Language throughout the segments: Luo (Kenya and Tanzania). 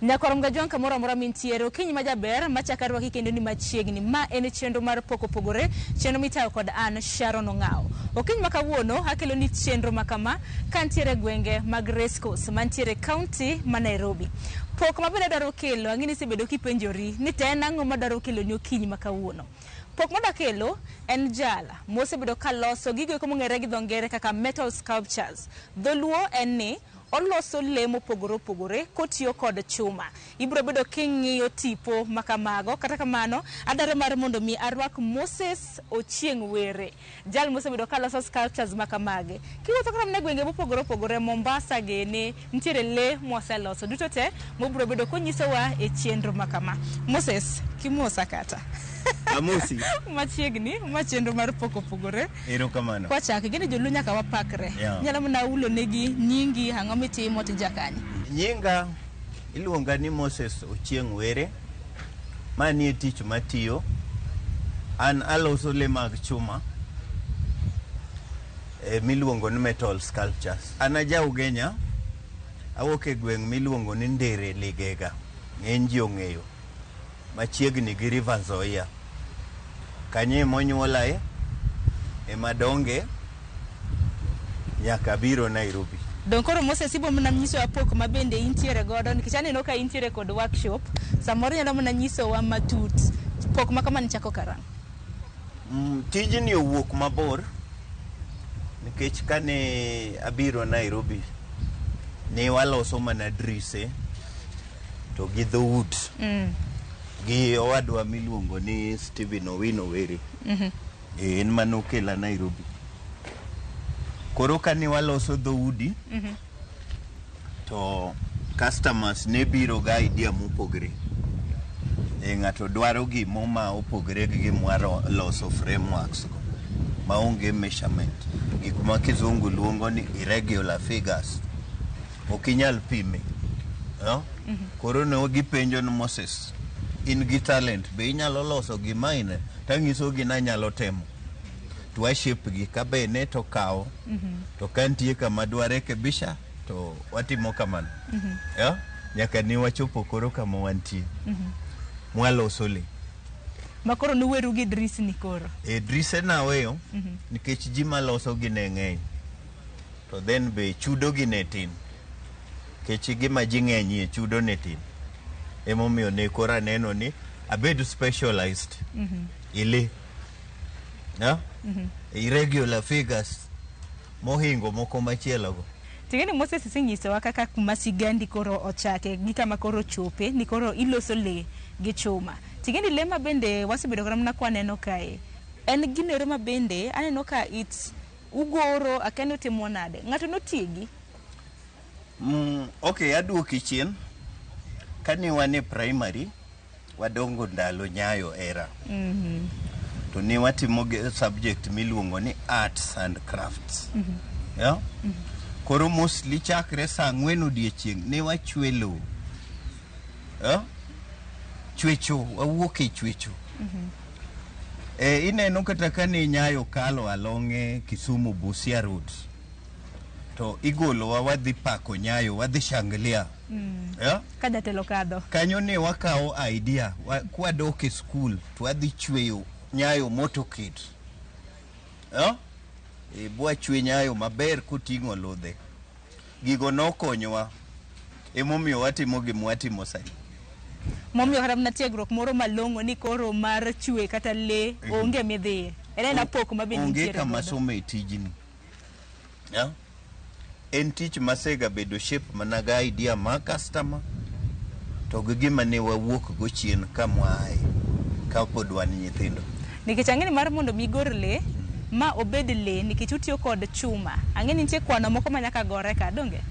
Nyakwar Mgajwang' kamoro amora mintiere, okinyi ma jaber machako arwaki kendo ni machiegni. Ma en chenro mar Pok Opogore, chenro mitayo kod an Sharon Ong'awo. Okinyi ma kawuono akelo ni chenro ma kama kantiere e gwenge mag Racecourse mantiere e county ma Nairobi. Pok ma bende adwaro kelo, ang'e ni isebedo kipenjori ni to en ang'o madwaro kelo ni okinyi ma kawuono. Pok madwa kelo en jal mosebedo ka loso gigo eko mong'ere gi dho ngere kaka metal sculptures. Dholuo en ni Oloso le mopogore opogore kotiyo kod chuma. Ibiro bedo king'iyo tipo ma kamago. Kata kamano, adwaro mar mondo mi arwak Moses Ochieng' Were, jal mosebedo ka loso sculptures ma kamagi. Kiwuotho kata mana e gwenge mopogore opogore, Mombasa gini, nitiere le moseloso. Duto te mobiro bedo konyisowa e chenro ma kama. Moses, kimosa kata. Amosi. Machiegni, ma chenro mar pok opogore. Erokamano. Kwachako, ing'e ni joluo nyaka wapakre. Yeah. Inyalo mana hulo negi nyingi, ang'o mitimo, tija kanye. Nyinga iluonga ni Moses Ochieng' Were. Mani e tich matiyo. An aloso le mag chuma e, miluongo ni metal sculptures. An aja Ugenya, awuok e gweng' miluongo ni Ndere Ligega. Ng'eny ji ong'eyo. Machiegni gi River Nzoia. Kanyo ema onyuolae, ema donge nyaka abiro Nairobi. Dong koro Moses ibo mana nyisowa pok ma bende intiere godo nikech aneno ka intiere kod workshop. Samoro inyalo mana nyisowa matut pok ma kama nichako karang'o? Tijni owuok mabor nikech kane abiro Nairobi ne waloso mana drise to gi dhout gi owadwa miluongo ni Stephen Owino Were. Eh, en mane okela Nairobi. Koro kane waloso dhoudi to customers ne biro ga idea mopogre. E, ng'ato dwaro gimo ma opogre gi gima loso frameworks go maonge measurement. Gik ma kizungu luongo ni irregular figures. Ok inyal pime. No? Koro ne gipenjo ni Moses, in gi talent, be inyalo loso gima ine? Tanyisogi ni anyalo temo. To a shape gi ka be ne to kawo. To ka nitie kama dwa rekebisha to watimo kamano. Yeah? Nyaka ne wachopo koro kama wantie. Mwaloso le. Ma koro nuweru gi drisni koro. E drise naweyo nikech ji maloso gi ne ng'eny. To then be chudo gi ne tin. Nikech gima ji ng'enyie chudo ne tin. Emomiyo ne koro aneno ni abed specialized e le. Yeah? Irregular figures mohingo moko machielo go. Ting'e ni Moses isenyisowa kaka kuma sigandi koro ochake gi kama koro ochope ni koro iloso le gi chuma. Ting'e ni le ma bende wasebedo kata mana kwaneno kae en gino ero ma bende aneno ka it's ugoro akia ni utimo nade. Ng'ato notiegi? Ok, aduoki chien. Kane wan e primary, wadongo ndalo Nyayo era. To ne watimo subject miluongo ni arts and crafts. Yeah? Koro mostly chakre saa ang'wen odiechieng' ne wachwe lowo. Yeah? Chwecho, wawuok e chwecho. E, ineno kata kane Nyayo kalo along e Kisumu Busia Road. To igolowa wadhi pako Nyayo, wadhi shangilia. Yeah? Ka jatelo kadho. Kanyo ne wakawo idea, kwadok e school to wadhi chweyo Nyayo motorcade. Yeah? E, bwachwe Nyayo maber koting'o ludhe. Gigo nokonyowa. Emomiyo watimo gima watimo sani. Momiyo kata mana tiegruok moro malong'o ni koro mar chwe kata le onge midhiye. En aena pok ma bende Onge nitiere kama godo. somo e tijni. Yeah? En tich masega bedo shape mana ga idea ma customer to gi gima ne wawuok go chien kamwaaye kapod wan nyithindo. Nikech ang'e ni mar mondo mi igor le ma obed le nikech utiyo kod chuma. Ang'e ni nitie kwano moko ma nyaka gore ka, donge?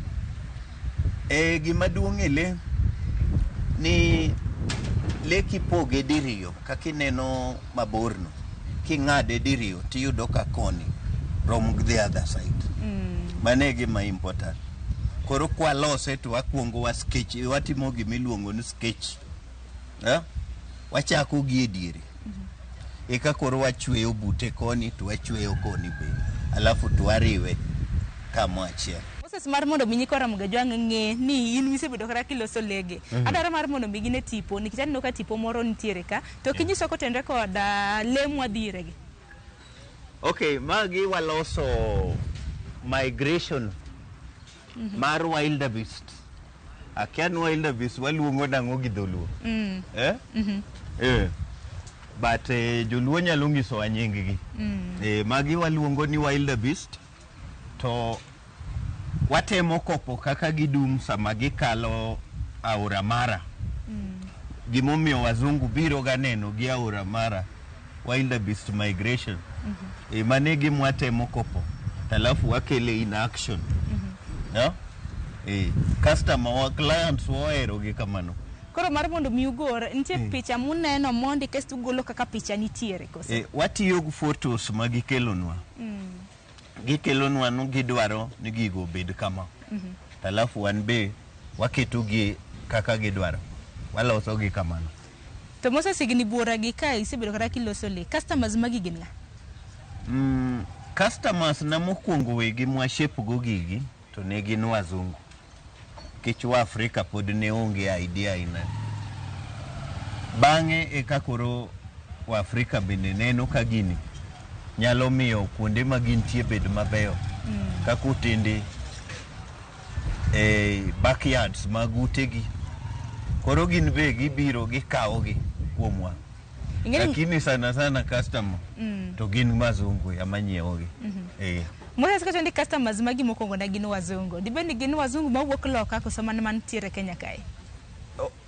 E, gima duong' e le ni le kipoge diriyo kaka ineno maborno king'ade diriyo tiyudo ka koni rom gi the other side. Mano e gima important. Koro kwalose to wakwongo wa sketch, watimo gima iluongo ni sketch. Eh? Wachako gi e diere. Eka koro wachweyo bute koni to wachweyo koni be. Alafu to wariwe kamo achiel. Moses, mar mondo mi nyikwa Ramogi Ajwang' ng'e ni in misebedo kata kiloso lege. Adwaro mar mondo mi gine tipo, nikech aneno ka tipo moro nitiere ka. To kinyiso kotenre kod le mwadhire gi. Okay, magi waloso migration mar wildebeest. Akia ni wildebeest waluongo nang'o gi dholuo. Eh? Eh. But joluo nyalo nyisowa nying gi. Magi waluongo ni wildebeest to watemo kopo kaka gidum sama gikalo aora Mara. Gimomiyo wazungu biro ga neno gi aora Mara wildebeest migration. Mane gima watemo kopo. Alafu wakele in action. No? Customer wa clients wa ohero gi kamano. Koro mar mondo mi ugor, nitie picha muneno mondi kasto ugolo kaka picha nitiere koso? Watiyo gi photos ma gikelonwa. Gikelonwa ni gidwaro ni gigo obed kama. Alafu wan be waketo gi kaka gidwaro. Waloso gi kamano. To Moses, higni buora gi ka isebedo kata kiloso le, customers magi gin ng'a? Customers na mokwongo wegi mwa shape go gigi to ne gin wazungu. Nikech wa Afrika pod ne onge idea aina. Bang'e eka koro wa Afrika bende neno ka gini nyalo miyo kuonde ma gintie bed mabeyo. Kaka otende backyards mag utegi. Koro gin be gibiro gikawogi kuomwa. Lakini sana sana customer to gin mazungu ema nyiewogi. Moses, kacho ni customers magi mokwongo ne gin wazungu. Dibed ni gin wazungu mawuok loka koso mana mantiere Kenya kae?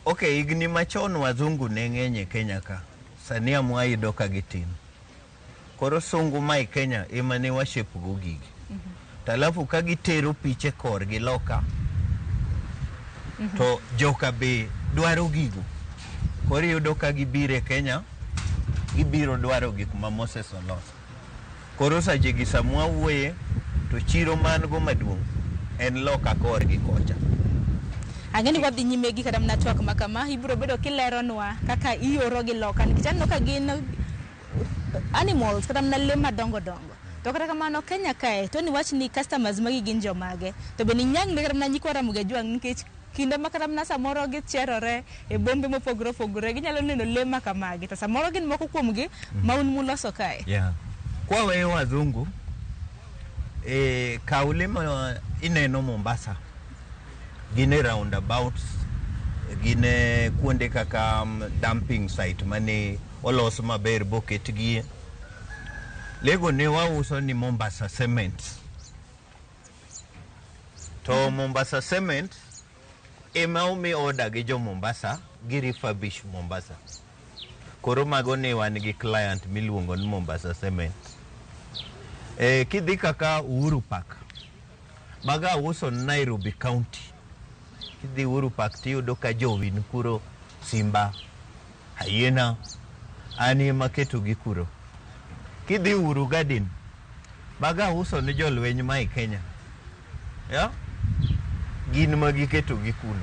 Okay, higni machon wazungu ne ng'eny e Kenya ka. Sani amwayudo ka gitin. Koro sungu ma e Kenya ema ne washape go gigi. To alafu ka gitero piche korgi loka, to joka be dwaro gigo. Koro iyudo ka gibiro e Kenya, gibiro dwaro gik ma Moses oloso. Koro sechegi sama wawuoye, to chiro man go maduong' en loka korgi kocha. Ang'e ni wadhi nyime gi kata mana twak ma kama, ibiro bedo kileronwa kaka ioro gi loka nikech aneno ka gin animals kata mana lee madongo dongo. To kata kamano Kenya kae to niwach ni customers magi gin jomage. To bende inyang' ne kata mana nyikwa Ramogi Ajwang' nikech kinde ma kata mana samoro gicherore e bombe mopogore opogore ginyalo neno lee ma kamagi to samoro gin moko kuomgi ma un muloso kae. Yeah. Kwaweyo wazungu, kaw lee ma ineno Mombasa. Gin e roundabouts, gin e kuonde kaka dumping site mane olos maber boketgie. Lego ne wauso ni Mombasa Cement. To Mombasa Cement ema omi order gi jo Mombasa gi refurbish Mombasa. Koro mago ne wan gi client miluongo ni Mombasa Cement. Kidhi kaka Uhuru Park, mago auso Nairobi County. Kidhi Uhuru Park tiyudo ka jowi ni kuro, Simba, Hyena, an ema aketogi kuro. Kidhi Uhuru Garden, mago auso ne jolweny ma e Kenya. Yeah? Gin ma giketogi kuno.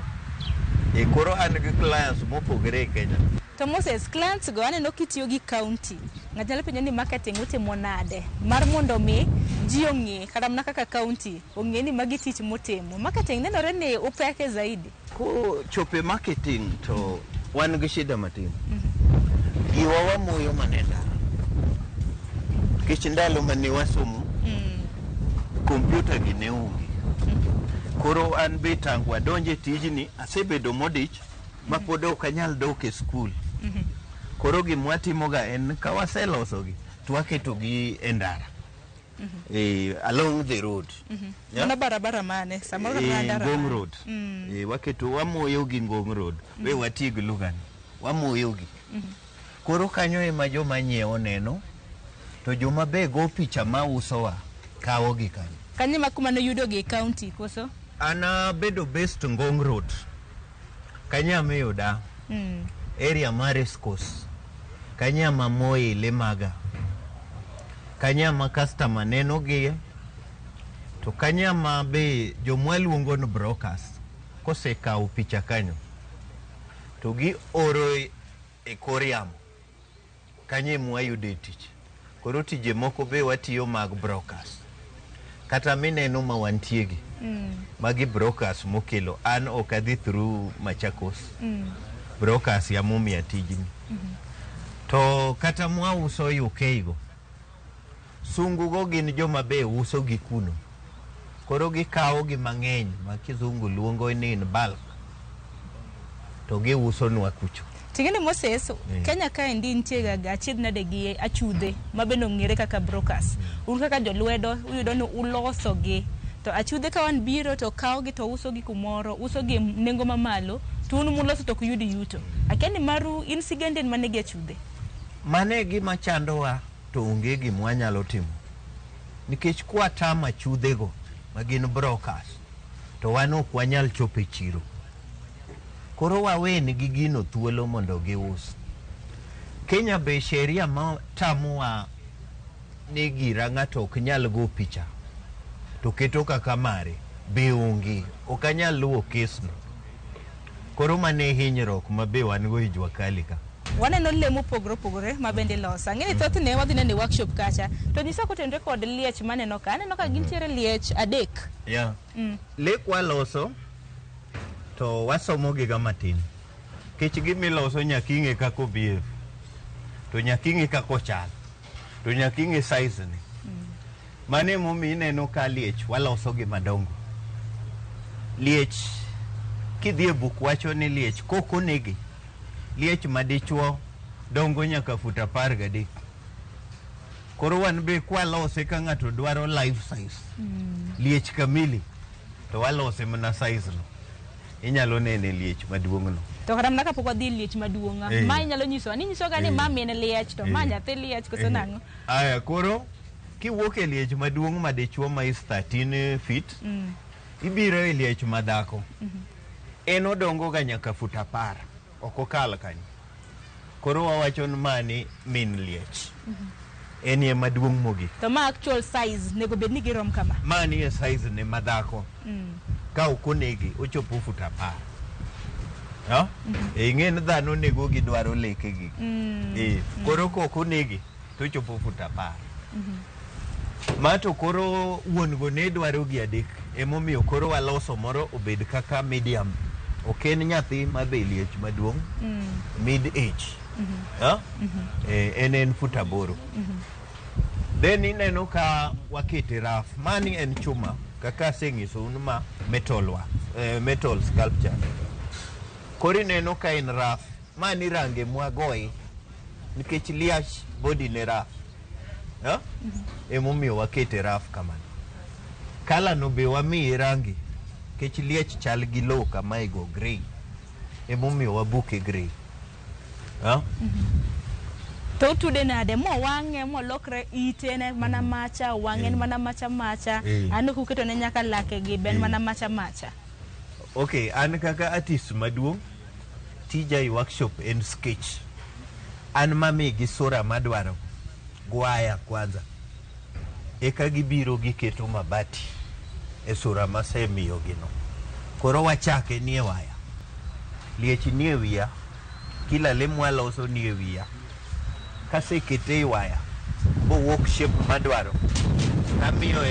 Koro an gi clients mopogore e Kenya. To Moses, clients go aneno kitiyo gi county. Ng'ato nyalo penjo ni marketing utimo nade mar mondo mi ji ong'e kata mana kaka county ong'e ni magi tich mutimo. Marketing nenore ni upeke zaidi. Kochopo e marketing to wan gi shida matin. Giwa wamoyo mana e ndara. Nikech ndalo mane wasomo, kompyuta gi ne onge. Koro an be tangu adonje tijni, asebedo modich ma pod ok anyal dok e skul. Koro gima watimoga en ka waselosogi to waketogi e ndara. Along the road. Yeah? Mano barabara mane? Samoro kata ndara Ngong mane? Road. Waketo wamoyogi Ngong Road. We wati gi lugha ni. Wamoyogi. Koro kanyo ema joma nyiewo neno to joma be go picha ma usowa kawogi kanyo. Kanyo ema kuma noyudogi e county koso? An abedo based Ngong Road. Kanyo ema iyuda. Area mar Race Course. Kanyo ema amoye lee maga. Kanyo ema customer neno gi. To kanyo ema be jomwa luongo ni brokers kosekawo picha kanyo to gioro e kor yamo. Kanyo ema wayude tich. Koro tije moko be watiyo mag brokers. Kata mineno ma wantie gi. Magi brokers mokelo. An ok adhi through Machakos. Brokers yamomiya tijni. To kata mwauso UK go, sungu go gin joma be uso gi kuno. Koro gikawo gi mang'eny ma kizungu luongo ni in bulk. To giuso nwa kucho. Ting'eni Moses, Kenya kaendi nitie ga achiedh nade gi achudhe ma bende ong'ere kaka brokers. Un kaka jolwedo uyudo ni uloso gi. To achudhe ka wan biro to kawo gi to uso gi kumoro, uso gi e nengo mamalo, to un muloso to ok uyud yuto. Akia ni maru in sigandi en mane gi achudhe? Mano e gima chandowa to onge gima wanyalo timo. Nikech kwatamo achudhego ma gin brokers, to wan ok wanyal chopo e chiro. Koro wawenigi gino thuolo mondo gius. Kenya be sheria ma tamowa ni gira ng'ato ok nyal go picha to keto kaka mare be onge. Ok anyal luwo kes no. Koro mano e hinyruok ma be wan go e jua kali ka. Waneno lee mopogore opogore ma bende iloso. Ang'e ni thothne wadhi neno e workshop kacha. To nyisa kotenore kod liech maneno ka. Aneno ka gintiere liech adek. Yeah. Lee kwaloso to wasomo gi ga matin. Kech gimiloso nyaka ing'e kaka obehave. To nyaka ing'e kaka ochal. To nyaka ing'e size ne. Mano emomiyo ineno ka liech waloso gi madongo. Liech kidhi e buk wacho ni liech kok onege, liech madichuo dongo nyaka fut 13. Koro wan be kwalose ka ng'ato dwaro life size, liech kamili, to walose mana size no. Inyalo nene liech maduong' no. To kata mana kapok wadhi e liech maduong', ma inyalo nyisowa ni inyisoga ni ma min liech to ma nyathi liech koso nang'o? Aya, koro kiwuok e liech maduong' madichuo ma is 13 feet, ibiro e liech madhako. En odongo ga nyaka fut 10, ok okal kanyo. Koro wawacho ni mani min liech. En e maduong' mogik. To ma actual size nego bed ni girom kama. Mani e size ne madhako. Ka ok onege, ochopo fut 10. No? E ing'e ni dhano nego gidwaro lekegi. Koro kok onege, to ochopo fut 10. Ma to koro wuon go ne dwaro gi adek. Emomiyo koro waloso moro obed kaka medium. Ok en nyathi ma be liech maduong'. Mid age. En fut 8. Then ineno ka wakete rough. Mani en chuma. Kaka aseng'isou ni ma metal wa. Metal sculpture. Koro ineno ka en rough. Mani range mwagoye. Nikech liach body ne rough. Emomiyo wakete rough kamano. Kala no be wamiye rangi. Nikech liech chal gi lowo kama igo grey. Emomiyo wabuke grey. To utude nade? Mowang'e, molokre ite ne mana macha, wang'e en mana macha macha. Aneno kuketo ne nyaka lake gi be en mana macha macha. Okay, an kaka artist maduong', tija e workshop en sketch. An mamigi sura madwaro, gwaya kwanza. Eka gibiro giketo mabati e sura masemiyogi no. Koro wachake nie waya. Liech nie wiya, kila le mwaloso nie wiya. Kasekete e waya, bowuok shape madwaro, tamiyo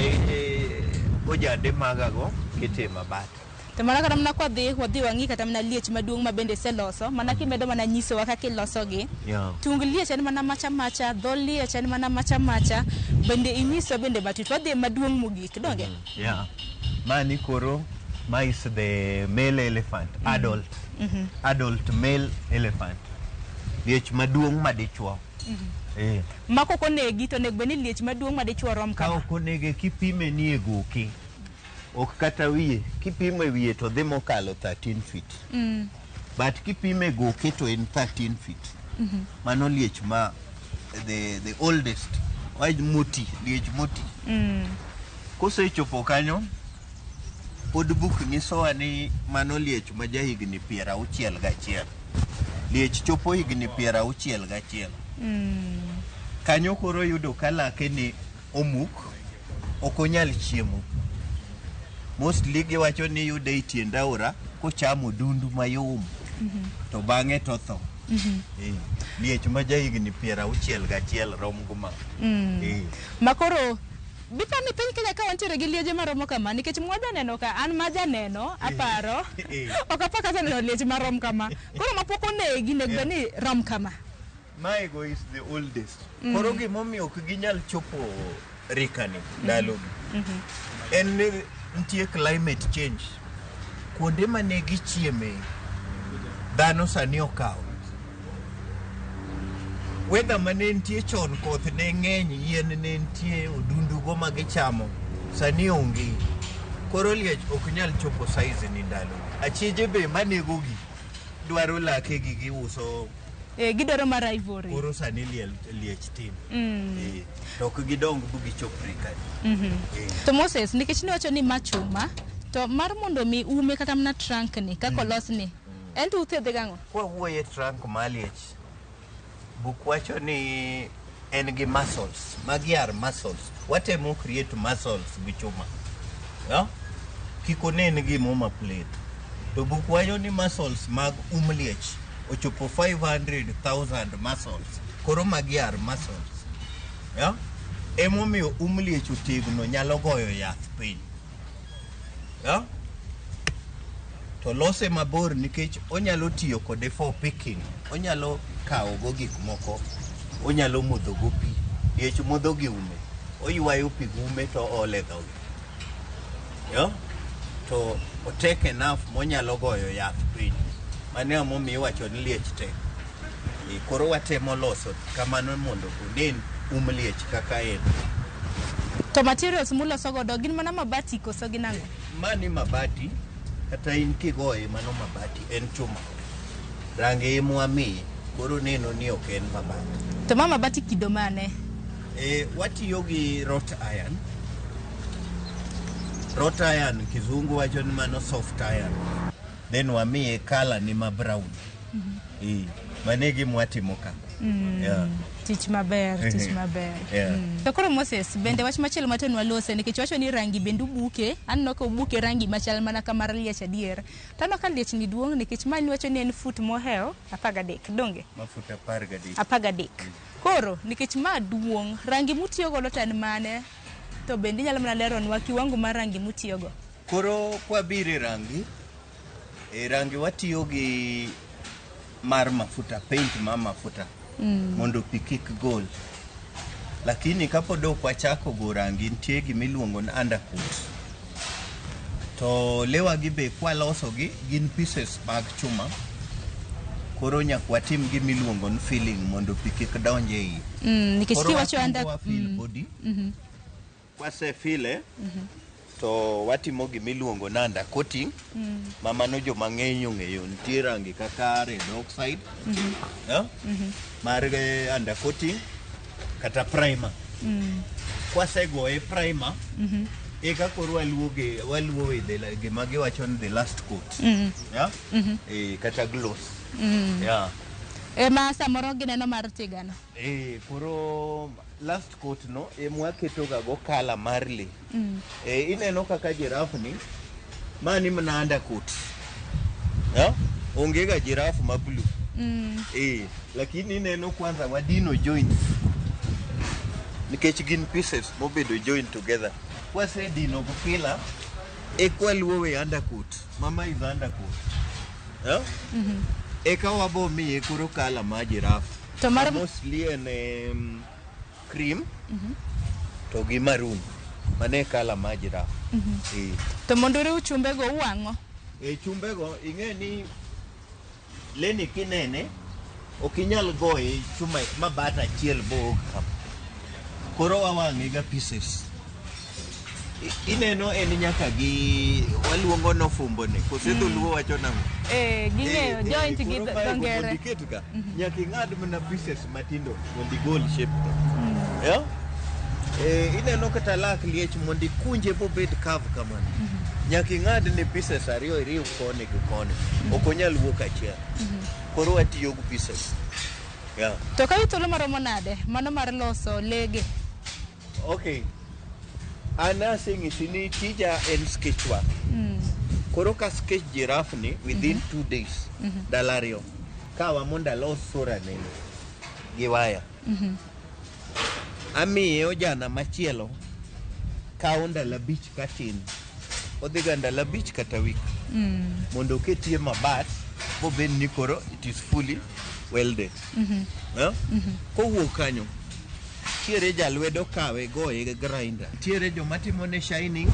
ojande magago kete e mabati. To mana kata mana kwadhi wadhi wang'i kata mana liech maduong' ma bende iseloso, mana kimedo mana nyisowa kaka ilosogi. Tung liech en mana macha macha, dho liech en mana macha macha, bende inyiswa bende matut. Wadhi e maduong' mogik, donge? Yeah. Mani koro, ma is the male elephant, adult. Adult male elephant. Liech maduong' madichuo. Ma kok onegi to onego bed ni liech maduong' madichuo rom Ka kama. ok onege kipime ni e goke. Ok kata wiye, kipimo e wiye to dhi mokalo 13 feet. But kipime e goke to en 13 feet. Mano liech ma the oldest. Wach moti, liech moti. Kosechopo kanyo, pod buk nyisowa ni mano liech ma ja higni 61. Liech chopo higni 61. Kanyo koro yudo ka lake ni omuk, ok onyal chiemo. Mostly giwacho ni yude e tiend aora kochamo dundu mayom. To bang'e to tho. Liech ma ja higni 61 rom go ma. Ma koro Biparo ni piny Kenya ka wantiere gi lieje maromo kama nikech mwada neno ka an ma janeno aparo ok apar kata neno liech marom kama. Koro mapok onegi nego bed ni rom kama. Maego is the oldest. Koro gimomiyo ok ginyal chopo rikani ndalogi en ni nitie climate change. Kuonde mane gichieme dhano sani okawo. Weather mane nitie chon koth ne ng'eny, yien ne nitie, odundugo ma gichamo sani onge. Koro liech ok nyal chopo size ni ndalogi. Achije be manegogi dwaro lakegi giuso. Gidwaro mar ivory. Koro sani liech tin. To ok gidong bu gichop rikani. To Moses, nikech niwacho ni ma chuma, to mar mondo mi ume kata mana trunk ni kaka olosni, en to uthiedhe gang'o? Kwawuoye trunk mar liech, buk wacho ni en gi muscles. Magi are muscles. Watemo create muscles gi chuma. Yeah? Kik onen gimo ma plain. To buk wacho ni muscles mag um liech ochopo 500,000 muscles. Koro magi are muscles. Yeah? Emomiyo um liech otegno nyalo goyo yath piny. Yeah? To lose mabor nikech onyalo tiyo kode for picking. Onyalo kawo go gik moko. Onyalo modho go pi. Liech modho gi ume. Oywayo pi gi ume to oole dhoge. Yeah? To otek enough monyalo goyo yath piny. Mano emomiyo iwacho ni liech tek. Koro watemo loso kamano mondo onen um liech kaka en. To materials muloso godo gin mana mabati koso gin ang'o? Mani mabati, kata in kigoye mano mabati, en chuma. Range emwamiye, koro neno ni ok en mabati. To ma mabati kido mane? Watiyo gi wrought iron. Wrought iron, kizungu wacho ni mano soft iron. Then wamiye color ni ma brown. Mano e gima watimo ka. Yeah. Tich maber, tich maber. To koro Moses, bende wach machielo matin walose nikech wacho ni rangi bende ubuke, aneno ka ubuke rangi machal mana ka mar liech adier. To aneno ka liech ni duong' nikech ma niwacho ni en fut mohewo 13, donge? Ma fut 13. 13. Koro nikech ma duong', rangi mutiyo godo to en mane? To bende inyalo mana leronwa kiwango mar rangi mutiyogo. Koro kwabiro e rangi, e rangi watiyo gi mar mafuta, paint mar mafuta. Mondo pi kik gol. Lakini kapod ok wachako go rangi, nitie gimiluongo ni undercoat. To lewagi be kwalosogi gin pieces mag chuma. Koro nyaka watim gimiluongo ni filling mondo pi kik donj e iye. Nikech Koro kiwacho wakwongo under wa fill body. Kwasefile, to watimo gimiluongo ni undercoating. Ma mano joma ng'eny ong'eyo nitie rangi kaka red oxide. Yeah? Mar undercoating kata primer. Kwasegoye primer, eka koro waluwo e gima giwacho ni the last coat. Yeah? Kata gloss. Yeah. Ema samoro gineno mar tigano. Koro last coat no emwaketo ga go color mar lee. Ineno kaka giraffe ni, mani mana undercoat. Yeah? Onge ga giraffe ma blue. Lakini ineno kwanza wadino joints. Nikech gin pieces mobedo join together. Kwasedino go filler, eka waluwo e undercoat. Mama is undercoat. Yeah? Eka wabo miye koro color mar giraffe. To mar Mostly en cream to gi maroon. Mano e color mar giraffe. To mondo uriw chumbego uwang'o? Chumbego ing'e ni leni kinene ok inyal goye chuma mabat achiel boog kama. Koro wawang'e ga pieces. Ineno en nyaka gi waluongo nofumbo ni kose dholuo wacho nang'o? Ging'eyo joint gi koro mae dho ngere. Mondo iket ka, nyaka ing'ad mana pieces matindo mondo igol shape no. Yeah? Ineno kata lak liech mondo ikunje bobed curve kamano. Nyaka ing'ad ne pieces ariyo iriw koni gi koni. Ok onyal wuok achiel. Koro watiyo gi pieces. Yeah. To kawi thuolo maromo nade mano mar loso lege? Okay. An aseng'isi ni tija en sketch work. Koro ka sketch giraffe ni within 2 days, ndalo ariyo, kawa mondo alos sura ne gi waya. Amiye ojana machielo Kawo ndalo 5 katin. Odhiga ndalo 5 kata week. Mondo oketie mabat bobed ni koro it is fully welded. Eh? Kowuok kanyo, nitiere jalwedo kawe goye gi grinder. Nitiere joma timone shining,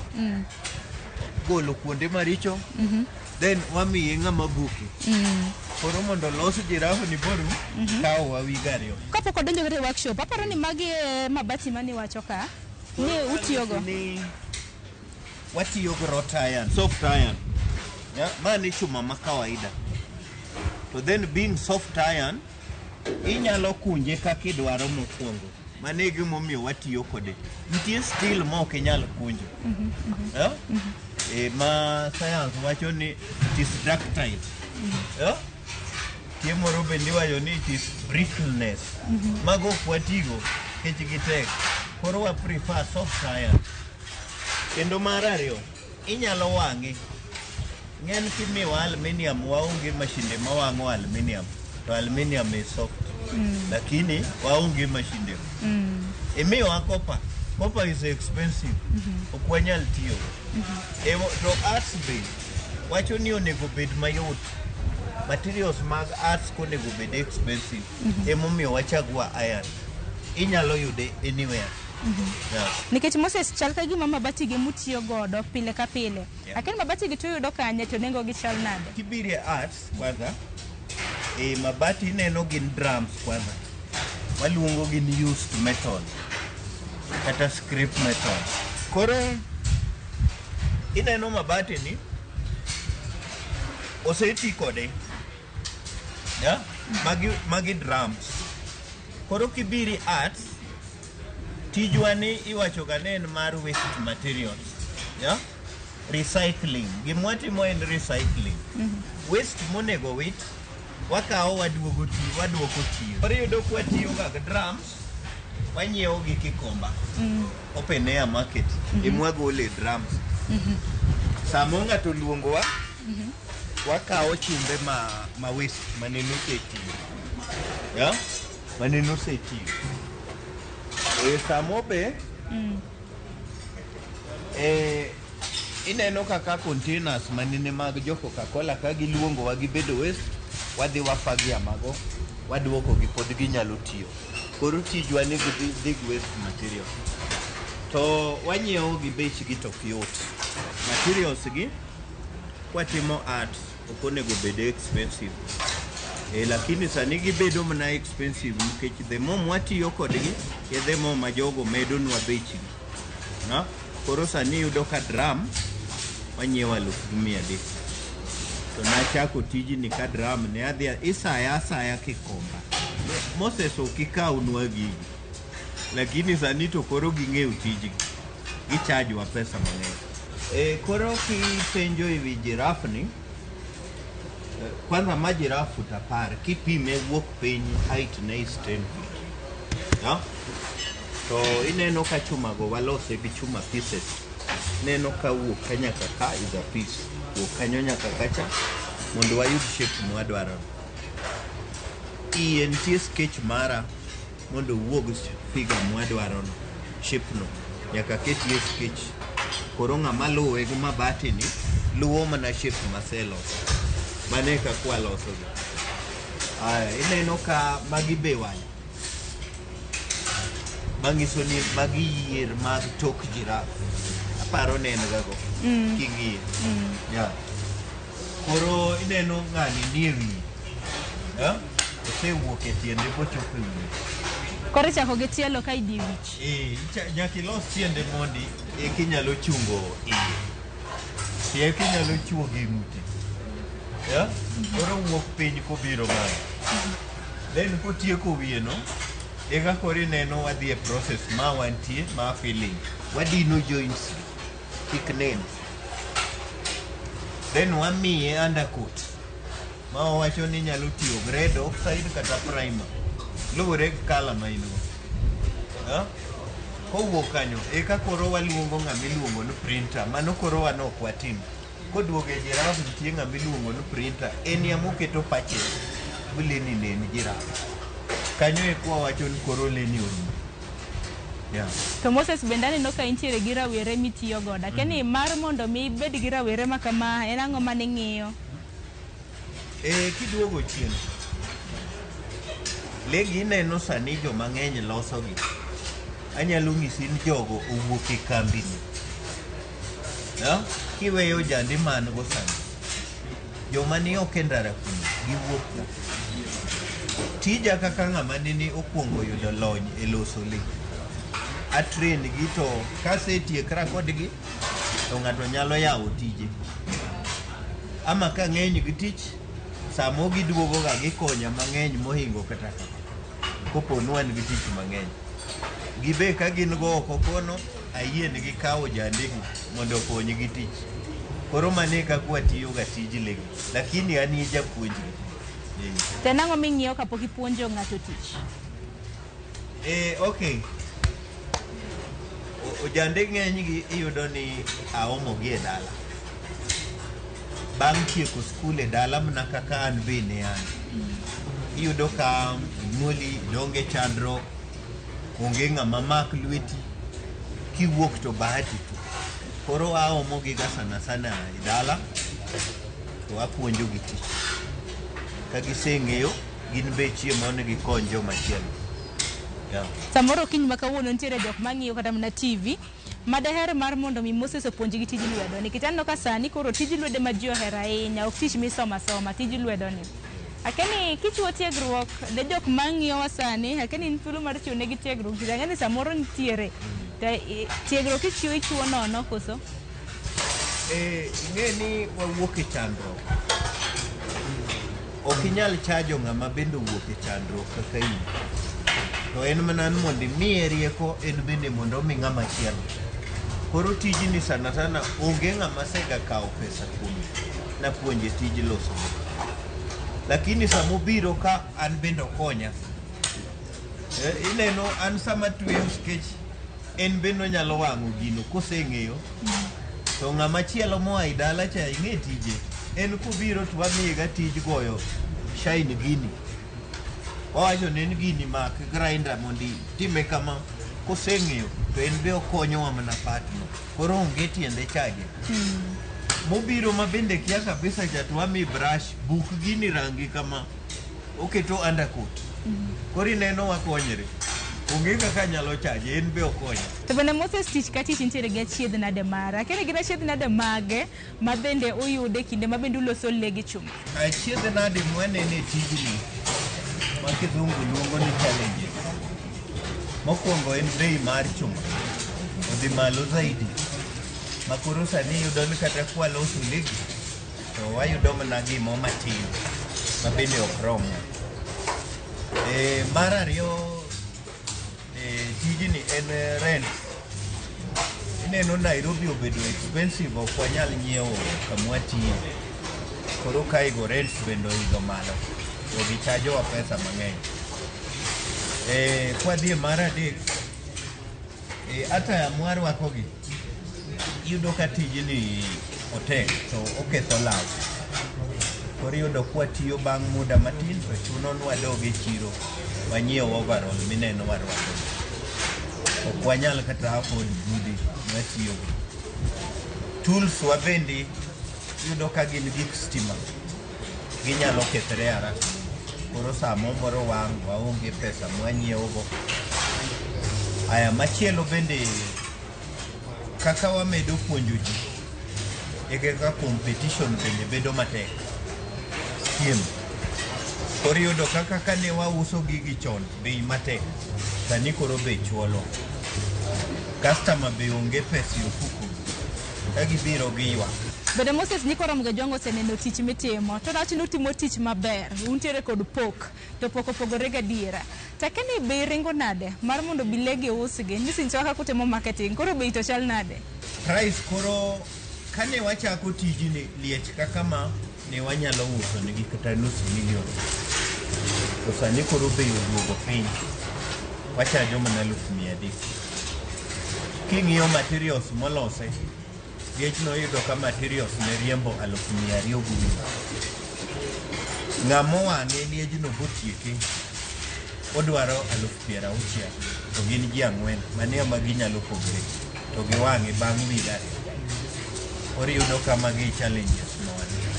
golo kuonde maricho, then wamiye ng'ama buke. Koro mondo los giraffe ni boru, kawowa wige 2. Kapok wadonjo kata e workshop, aparo ni magi e mabati maniwacho ka ni utiyogo. Ni watiyo gi wrought iron, soft iron. Yeah, ma ni chuma ma kawaida. To then being soft iron, inyalo kunje kaka idwaro mokwongo. Mano e gimomiyo watiyo kode. Nitie steel ma ok inyal kunjo. Yeah? Ma science wacho ni it is ductile. Yeah? Nitie moro bende iwacho ni it is brittleness. Mago ok watigo nikech gitek. Koro wa prefer soft iron. Kendo mar ariyo, inyalo wang'e. Ng'en kimiwa aluminium, waonge mashinde mawang'o aluminium. To aluminium is soft. Lakini waonge mashinde. Imiwa copper. Copper is expensive. Ok wanyal tiyo. To arts be wacho ni onego bed mayot. Materials mag arts konego bed expensive. Emomiyo wachagwa iron. Inyalo yude anywhere. Yeah. Nikech Moses chal ka gima mabati gi mutiyo godo pile ka pile. Yeah. Lakini mabati gi tuyudo kanye to nengo gi chal nade? Kibiro e arts kwanza, mabati ineno gin drums kwanza. Waluongo gi ni used metal kata scrap metal. Koro ineno mabati ni oseti kode. Yeah? Magi drums. Koro kibiro arts, tijwa ni iwacho ga ni en mar waste materials. Yeah? Recycling. Gimwatimo en recycling. Waste monego wit, wakawo waduogo ti, waduoko tiyo. Koro iyudo ka watiyo ga gi drums, wanyiewo gi Gikomba. Open air market. Emwagole drums. Samo ng'ato oluongowa, wakawo chumbe ma waste manene osetiyo. Yeah? Manene osetiyo. Samo be, ineno kaka containers manene mag jo Coca-Cola ka giluongowa gibedo waste, wadhi wafagia mago, waduoko gi pod ginyalo tiyo. Koro tijwa ni gi dhi gi waste material. To wanyiewo gi bechgi to ok yot. Materials gi kwatimo art ok onego bed expensive. Lakini sani gibedo mana expensive nikech the more mwatiyo kodgi, e the more ma jogo medonwa bechgi. No? Koro sani iyudo ka drum wanyiewo 3,300. To nachako tijni ka drum ne adhi isaya asaya Gikomba. Moses ok ikawnwa gigi. Lakini sani to koro ging'eyo tijgi. Gichajwa pesa mang'eny. Koro kipenjo ewi giraffe ni, kwanza ma giraffe fut 10, kipime wuok piny height ne is 10 feet. No? To ineno ka chuma go walose gi chuma pieces. Ineno ka wuok ka nyaka ka is a piece. Wuok kanyo nyaka kacha mondo wayud shape mwadwaro. Iye nitie sketch mara mondo owuog figure mwadwaro no, shape no. Nyaka ketie sketch. Koro ng'ama luwe gi mabati ni luwo mana shape maseloso. Mano e kaka waloso gi. Aya, ineno ka magi be waya. Manyiso ni magi yier mag tok giraffe. Aparo ne en gago. King'iyo. Yeah. Koro ineno ng'ani nie wiye. Yeah? Osewuok e tiende bochopo e wiye. Koro ichako gi tielo ka idhi wich. Nyaka ilos tiende mondi eka inyalo chungo iye. Eka inyalo chuogo e ng'ute. Yeah? Koro wuok piny kobiro malo. Then kotieko wiye no, eka koro ineno wadhi e process ma wantie ma filling. Wadino joints kik nen. Then wamiye undercoat. Ma wawacho ni nyalo tiyo gi red oxide kata primer. Luwore gi colour ma in go. Ha? Kowuok kanyo, eka koro waluongo ng'ama iluongo ni printer. Mano koro wan ok watim. Koduogo e giraffe nitie ng'ama iluongo ni printer. En ema oketo patches. Leni ne en giraffe. Kanyo eka wawacho ni koro leni orumo. Yeah. To Moses bende aneno ka intiere gi rawere mitiyo godo. Akia ni mar mondo mi ibed gi rawere ma kama en ang'o mane ing'iyo? E, kiduogo chien, legi ineno sani joma ng'eny losogi. Anyalo nyisi ni jogo owuok e kambini. Ya? Kiweyo jandi man go sani, joma ni oko e ndara kuno, giwuok ga. Tija kaka ng'ama nene okwongo yudo lony e loso le, a train gi to kasetiekra kodgi, to ng'ato nyalo yawo tije. Ama ka ng'eny gi tich, samo giduogo ga gikonya mang'eny mohingo kata ka. Kopo ni wan gi tich mang'eny. Gibe ka gin go oko kono, ayienegi kawo jandegi mondo okonygi tich. Koro mano e kaka watiyo ga tij legi. Lakini an e japuonjgi. Eh. To en ang'o ming'iyo kapok ipuonjo ng'ato tich? Eh, okay. Ojande ng'enygi iyudo ni aomogi e dala. Bang' tieko skul e dala mana kaka an be ne an. Iyudo ka onyuoli, idongo e chandruok, onge ng'ama mak lweti, kiwuok to bahati tu. Koro aomogi ga sana sana e dala, to apuonjogi tich. Ka giseng'eyo, gin be chieng' moro ne gikony jomachielo. Yeah. Samoro okinyi ma kawuono nitiere jok mang'iyo kata mana TV ma daher mar mondo mi Moses opuonjgi tij lwedo nikech aneno ka sani koro tij lwedo ema ji ohero ahinya ok tich misomo asoma tij lwedo ni. Akia ni kichiwo tiegruok ne jok mang'iyowa sani akia ni in thuolo mar chiwo negi tiegruok nikech ang'e ni samoro nitiere to tiegruok kichiwo ichiwo nono koso? Eh, ing'e ni wawuok e chandruok. Ok inyal chajo ng'ama bende owuok e chandruok kaka in. To en mana ni mondo imiye rieko en bende mondo omi ng'ama chielo. Koro tijni sana sana onge ng'ama asega kawo pesa kuome napuonje tij loso le. Lakini samobiro ka an bende okonya. Eh, ineno an sama tweyo skech en bende onyalo wang'o gino koseng'eyo to ng'ama chielo moa e dala cha ing'e tije en kobiro to wamiye ga tij goyo shine gini wawacho ne ni gini mak grinder mondo itime kama koseng'eyo to en be okonyowa mana part no koro onge tiende chaje mobiro ma bende kia kabisa cha to wami brush buk gini rangi kama oketo undercoat koro ineno wakonyre onge kaka nyalo chaje en be okonya To bende Moses tich ka tich nitiere gi achiedh nade mare. Akia ni gin achiedh nade mage ma bende uyudo e kinde ma bende uloso le gi chuma. Achiedh nade mwaneno e tijni ma kizungu luongo ni challenges. Mokwongo en bei mar chuma odhi malo zaidi ma koro sani iyudo ni kata kwaloso legi to wayudo mana gimo matin ma bende ok romwa. E, mar ariyo e, tijni en rent. Ineno Nairobi obedo expensive ok wanyal nyiewo kamwatiye. Koro kae go rents bende oidho malo. To gichajowa pesa mang'eny. E, kwadhi e mar adek, e, ataya mwarwakogi, iyudo ka tijni otek to oketho law. Koro iyudo kwatiyo bang' muda matin to chuno ni wadog e chiro wanyiew overall mineno warwako. Ok wanyal kata afford budi mwatiyogo. Tools wa bende iyudo ka gin gik stima. Ginyalo kethre haraka. Koro samo moro wang' waonge pesa mwanyiewogo. Aya machielo bende kaka wamedo puonjo ji e kaka competition bende bedo matek. Piem. Koro iyudo kaka kane wauso gigi chon bei matek, sani koro bei chuolo. Customer be onge pesa e ofuko. Ka gibiro giywak. Bende Moses nyikwa Ramogi Ajwang' oseneno tich mitimo to wach ni utimo tich maber, untiere kod pok to pok opogore gadiera. To akia ni bei ringo nade mar mondo bi legi usgi, nyisinyisowa kaka utimo marketing, koro bei to chal nade? Price koro kane wachako tijni liech kaka ma ne wanyalo uso negi kata nus million. To sani koro bei oduogo piny. Wachajo mana 300,000. King'iyo materials molose, liechno iyudo ka materials ne riembo 200,000 gi wiye. Ng'ama owang'e liejno botieke, odwaro 60,000. To gin ji ang'wen, mano ema ginyalo pogre to giwang'e bang' wige 2. Koro iyudo ka magi e challenges ma wan go.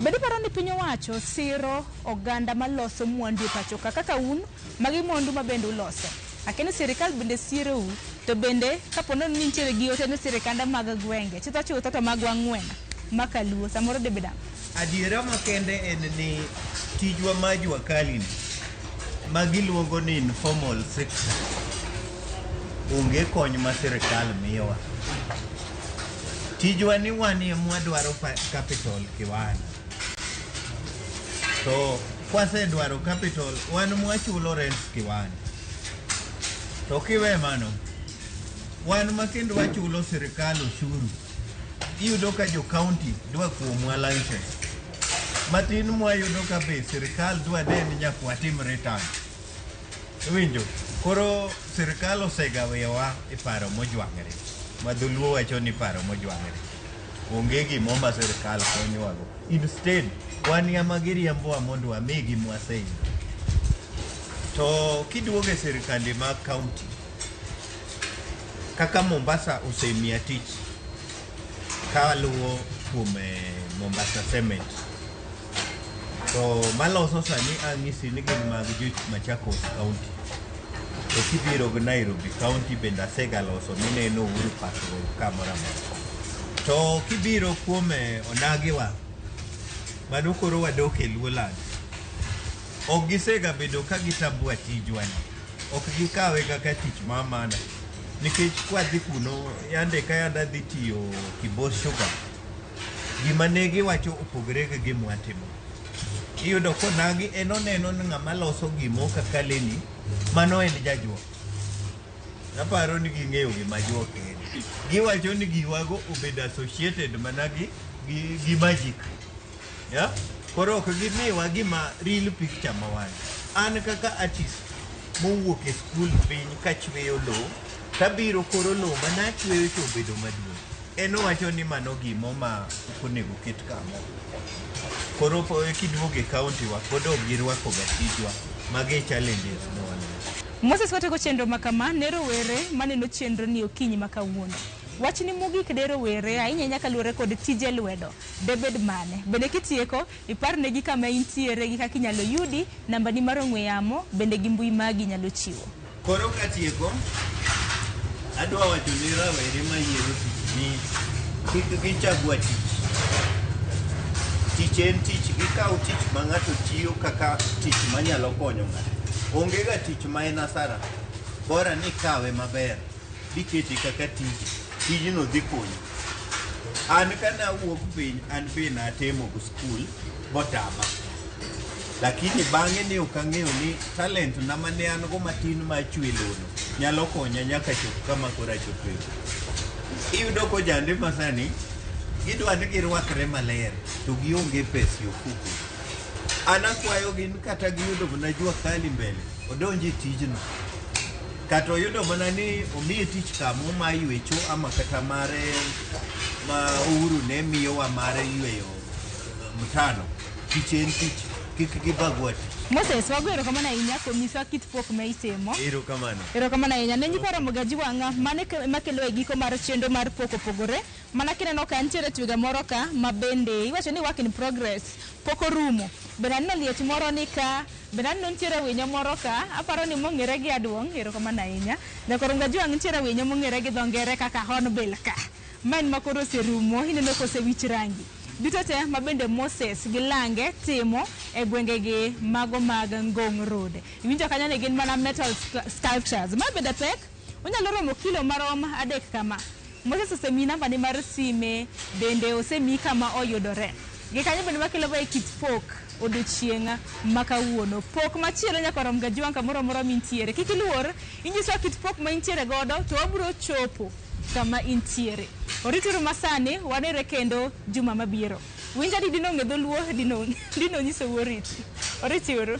Bende iparo ni piny owacho siro oganda maloso mwandu e pacho ka kaka un magi mwandu ma bende uloso? Akia ni sirikal bende sirou to bende kapo nono ni nitiere gi ote ne sirikande mag gwenge chutho chutho to magwa ang'wen ma kaluo samoro debed ang'o? Adiera makende en ni tijwa ma jua kali ni ma giluongo ni informal sector onge kony ma sirikal miyowa. Tijwa ni wan ema wadwaro capital kiwanda. To kwasedwaro capital wan mwachulo rents kiwanda. To kiwe mano, wan ma kendo wachulo sirikal ushuru. Iyudo ka jo county dwa kuomwa license. Matin mwayudo ka be sirikal dwa ne ni nyaka watim return. Iwinjo? Koro sirikal osegaweyowa e paro mojwang're. Ma dholuo wacho ni paro mojwang're. Onge gimo ma sirikal konyowago. Instead, wan ema giriembowa mondo wamigi mwaseyudo. To kiduogo e sirikande mag county, kaka Mombasa osemiya tich kaluwo kuom Mombasa Cement. To maloso sani ang'isi ni gin mag jo Machakos County. To kibiro gi Nairobi County bende asegaloso mineno Uhuru Park Road kamoro amora. To kibiro kuom onagiwa, mano koro wadok e Luoland. Ok gisega bedo ka gitambua tijwa ni. Ok gikawe kaka tich ma maana. Nikech kwadhi kuno, yande ka yande adhi tiyo Kibos Sugar, gima ne giwacho opogore gi gima watimo. Iyudo konagi en oneno ni ng'ama loso gimo kaka leni, mano en jajuok. Aparo ni ging'eyo gima juok en. Giwacho ni giwago obedo associated mana gi magic. Yeah? Koro ok gimiwa gima real picture ma wan. An kaka artist mowuok e skul piny kachweyo lowo, tabiro koro lowo manachweyo to obedo maduong'. En owacho ni mano gimo ma ok onego ket kamoro. Koro kiduogo e county wa pod ok girwako ga tijwa. Magi e challenges ma wan go. Moses watego chenro ma kama ne rowere maneno chenro ni okinyi ma kawuono. Wachni mogik ne rowere ahinya ahinya kaluwore kod tije lwedo. Debed mane? Bende kitieko, iparnegi kama intiere gi kaka inyalo yudi, nambani mar ong'we yamo, bende gi mbui magi inyalo chiwo. Koro katieko, adwa wacho ni rawere mayiero tich ni kik gichagwa tich. Tich en tich, gikaw tich ma ng'ato tiyo kaka tich manyalo konyo ng'ato. Onge ga tich ma en asara, bora ni ikawe maber, bikete kaka tiji, tijno dhi konyi. An kane awuok piny, an be natemo go skul, botama. Lakini bang'e ne ok ang'eyo ni talent na mane an go matin mar chwe lono nyalo konya nyaka chop kama koro achope. Iyudo kojande masani, gidwa ni girwakre maler to gionge pesa e ofuku. An akwayo gin kata giyudo mana jua kali mbele, odonj e tijno. Kata oyudo mana ni omiye tich kamo mar ywecho ama kata mare ma Uhuru ne miyowa mar yweyo mtano. Tich en tich, kik gibagwa tich. Moses, wago erokamano ahinya kuom nyisowa kit pok ma itimo. Erokamano. Erokamano ahinya. Ne nyikwa Ramogi Ajiwang'a, mano ema kelo e giko mar chenro mar pok opogore. Mana kineno ka nitiere twiga moro ka ma bende iwacho ni work in progress, pok orumo. Bende aneno liech moro ni ka, bende aneno nitiere winyo moro ka, aparo ni mong'ere gi aduong', erokamano ahinya. Nyaka Ramogi Ajiwang'a nitiere winyo mong'ere gi dho ngere kaka hornbill ka. Ma en ma koro oserumo, ineno kosewich rangi. Duto te ma bende Moses gi lange timo e gwengegi mago mag Ngong Road. Iwinjo kanyo ni gin mana metal sculptures. Ma bende pek, onyalo romo kilo marom 3 kama. Moses osemiyi namba ne mar sime, bende osemiyi kama oyudore. Gi kanyo bende makelo e kit pok odiochieng' ma kawuono. Pok machielo nyaka rom ga Ajiwang' kamoro amora mintiere. Kik iluor, inyisowa kit pok ma intiere godo to wabiro chopo kama intiere. Orituru masani, wanere kendo juma mabiro. Winja ni dino ng'e dholuo, dino nyisou oriti. Oriti uru.